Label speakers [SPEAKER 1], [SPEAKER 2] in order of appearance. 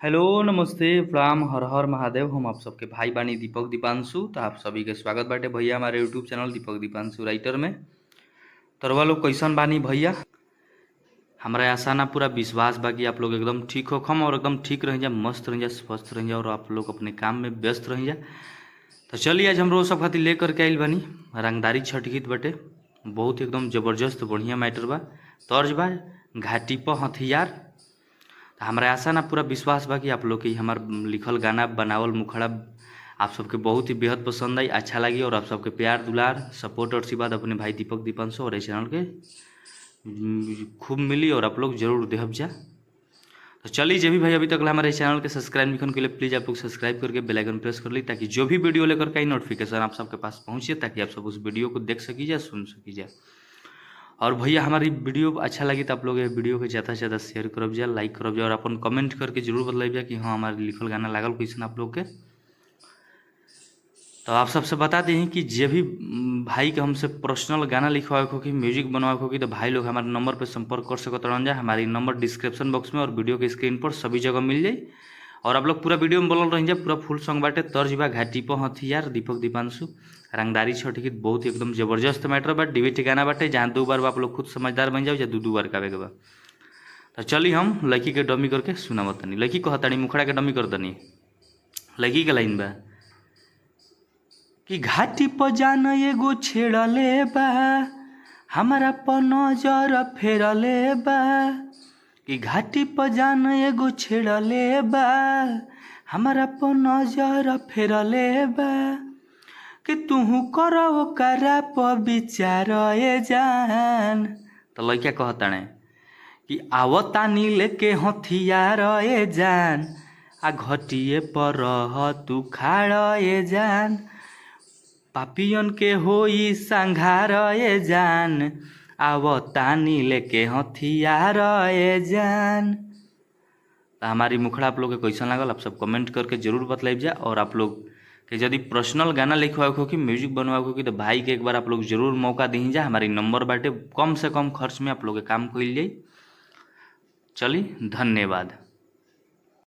[SPEAKER 1] Hello नमस्ते प्रणाम हर हर महादेव। हम आप सबके भाई बानी दीपक दीपांशु। तो आप सभी के स्वागत बाटे भैया हमारे YouTube channel Deepak Deepanshu writer में। तरवा लोग कैसन बानी भैया? हमारा आशा ना पूरा विश्वास बा कि आप लोग एकदम ठीक हो खम और एकदम ठीक रह जा, मस्त रह जा, स्वस्थ रह जा और आप लोग अपने काम में व्यस्त रह जा। तो चलिए आज हम रोज सब खातिर लेकर के आइल बानी रंगदारी छठ गीत बाटे। बहुत एकदम जबरदस्त बढ़िया मैटर बा, तर्ज बा घाटी पर हथियार। तो हमारा आशा ना पूरा विश्वास बा कि आप लोग के हमार लिखल गाना बनावल मुखड़ा आप सबके बहुत ही बेहद पसंद आई, अच्छा लगी और आप सबके प्यार दुलार सपोर्ट और आशीर्वाद अपने भाई दीपक दीपांशु और इस चैनल के खूब मिली और आप लोग जरूर देहब जा। तो चलिए जो भी भाई अभी तक हमारे चैनल के सब्सक्राइब नहीं के लिए प्लीज़ आप लोग सब्सक्राइब करके बेल आइकन प्रेस कर ली ताकि जो भी वीडियो लेकर के आई नोटिफिकेशन आप सबके पास पहुँचे ताकि आप सब उस वीडियो को देख सकी जा, सुन सकी जा। और भैया हमारी वीडियो अच्छा लगी तो आप लोग ये वीडियो के ज़्यादा से ज़्यादा शेयर करब जा, लाइक करब जा और अपन कमेंट करके जरूर बतलाइब जा कि हाँ हमारे लिखल गाना लागल कैसन आप लोग के। तो आप सबसे बता दें कि जे भी भाई के हमसे पर्सनल गाना लिखवावे के होखी, म्यूजिक बनवावे के होखी तो भाई लोग हमारे नंबर पर संपर्क कर सकत रहन जा। हमारी नंबर डिस्क्रिप्शन बॉक्स में और वीडियो के स्क्रीन पर सभी जगह मिल जाई। और आप लोग पूरा वीडियो में बोलल रह जा, पूरा फुल सॉन्ग बाटे। तर्ज बा घाटी पर हथियार दीपक दीपांशु रंगदारी छठ गीत बहुत ही एकदम जबरदस्त मैटर बा, डिबेट गाना बाटे जहाँ दो बार आप लोग खुद समझदार बन जाओ या दू दू बार गावे के बा। तो चली हम लड़की के डमी करके सुनावत तनी। लड़की कहतानी मुखड़ा के डमी कर दनी, लड़की के लाइन बा कि घाटी पर जान एगो छेड़ले बा, हमारा पर नजर फेरले बा। कि घाटी पर जान एगो छेड़ले बा, हमारा पर नजर फेरले बा। कि तुहू कर ओकरा पर विचार ए जान। तो लड़का कहताने कि आवतानी लेके हथियार ए जान, आ घटिए पर रह तू खाड़ ए जान, पापियन के होई संघार ए जान, आवतानी लेके हथियार ए जान। तो हमारी मुखड़ा आप लोग के कैसन लागल आप सब कमेंट करके जरूर बतलाइब जा। और आप लोग के यदि पर्सनल गाना लिखवावे के होखी, म्यूजिक बनवावे के होखी तो भाई के एक बार आप लोग जरूर मौका दही जा। हमारी नंबर बाटे, कम से कम खर्च में आप लोग के काम कइल जाई। चली धन्यवाद।